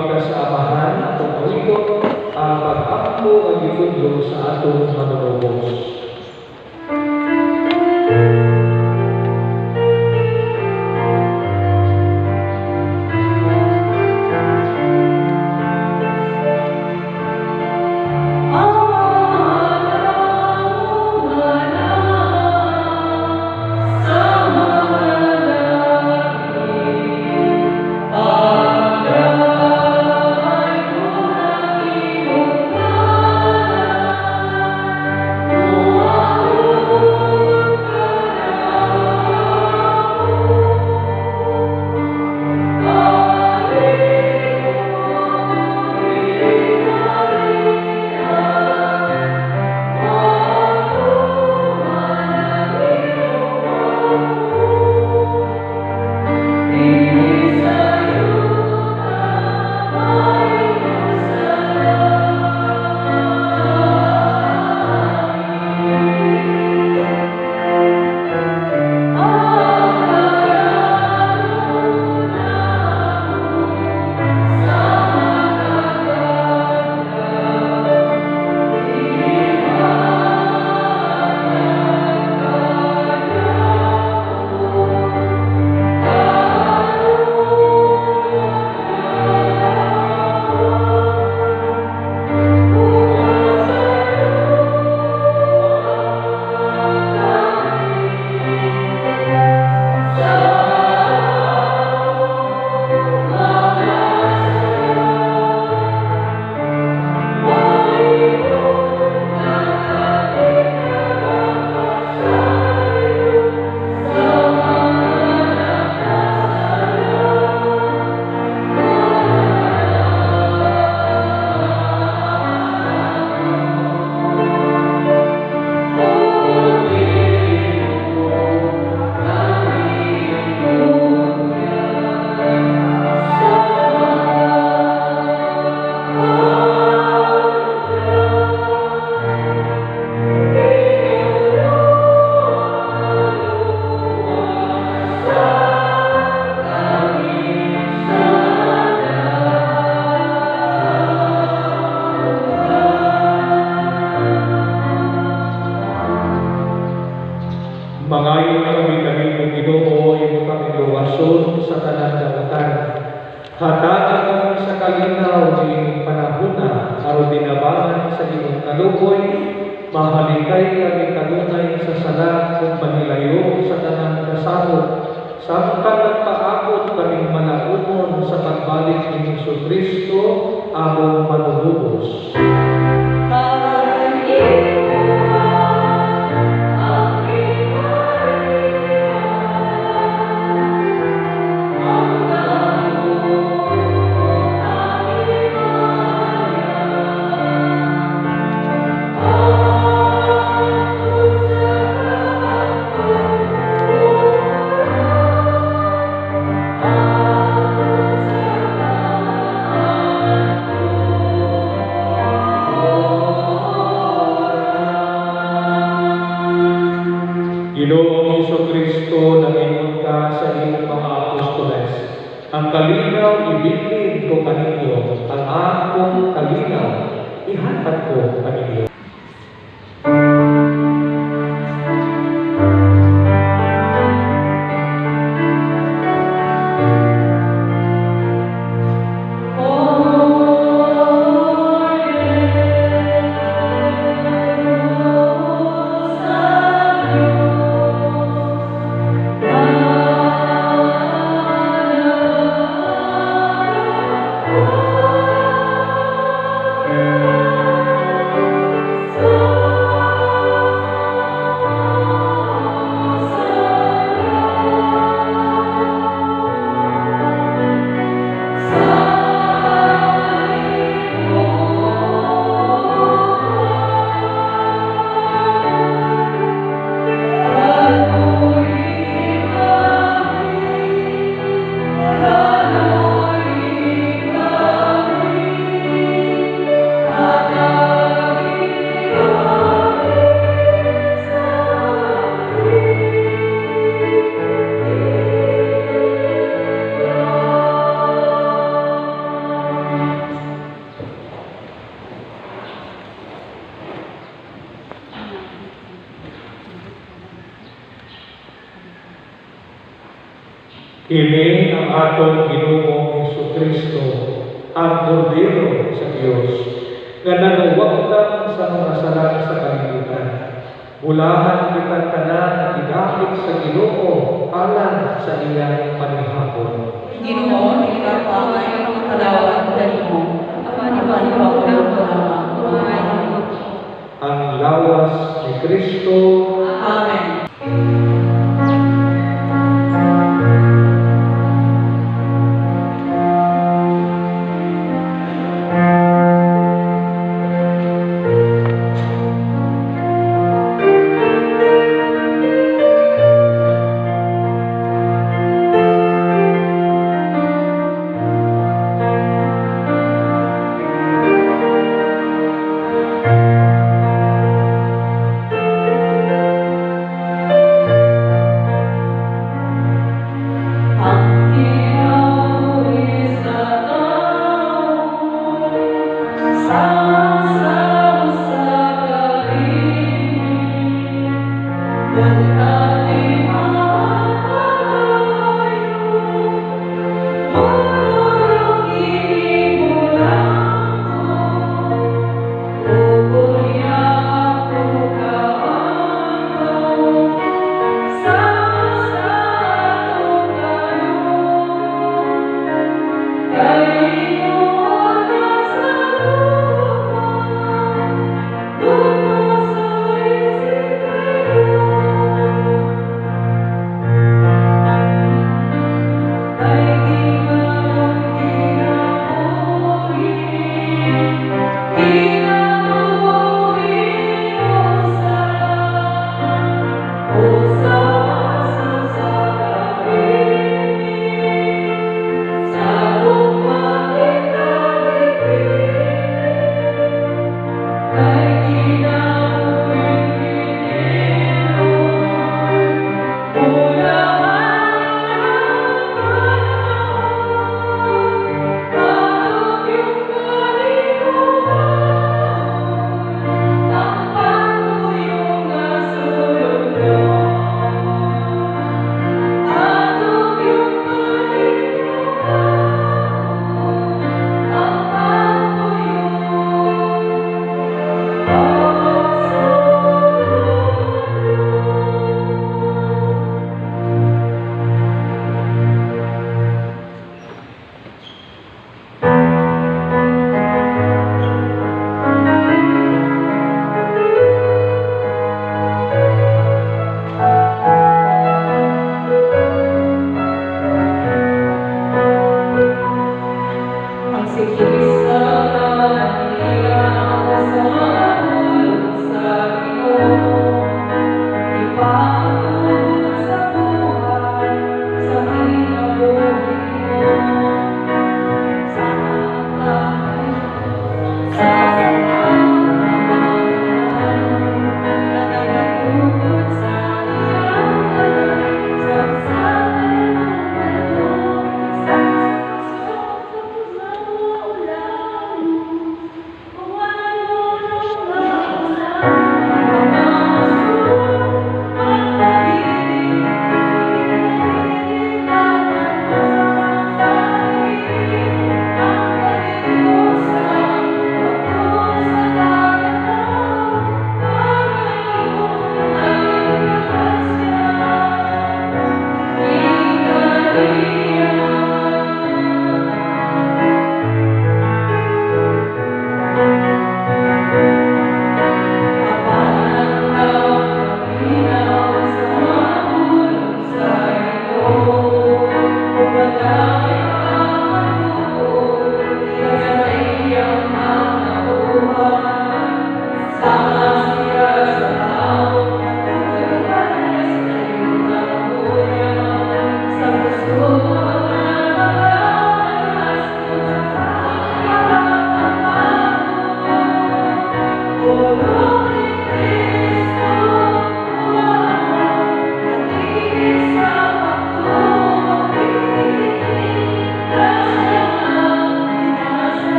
Kita sa Amahan, atong awiton ang pag-ampo nga gitudlo sa atong Manunubos. Mangayo kami kanimo, Ginoo, imo kaming luwason sa tanan dautan. Hatagan kami sa kalinaw niining panahona aron dinabangan sa imong kaluoy, mahalikay kami kanunay sa sala ug mahilayo sa tanang kasamot, samtang nagpaabot kaming malaunon sa pagbalik ni Hesus Kristo among Manunubos. Kini ang atong Ginoong Hesus Kristo, ang Kordero sa Dios, nga nagawagtang sa mga sala sa kalibutan. Bulahan kitang tanan nga gidakip sa Ginoo alang sa iyang panihapon. Ginoo, dili ako angay makadawat kanimo, apan ipahibalo ko lamang ug maayo. Ang lawas ni Kristo. Amen. Ang kinabuhi sa tao sama sa kaingin kung ating makatayo mutulog kini bulangko ug unya ako kaanto sama sa atong kanon kay ingon sa luma tungod sa Isidro kay ginganong kinabuhi kinabuhi o sala o sama sa kaingin sa ugma kita gibilin kay kinabuhing binenon bulahan ang panahon atong yung kalikuan ang pagpuyo nga sulondon atong yung kalikuan ang pagpuyo nga sulondon. Ang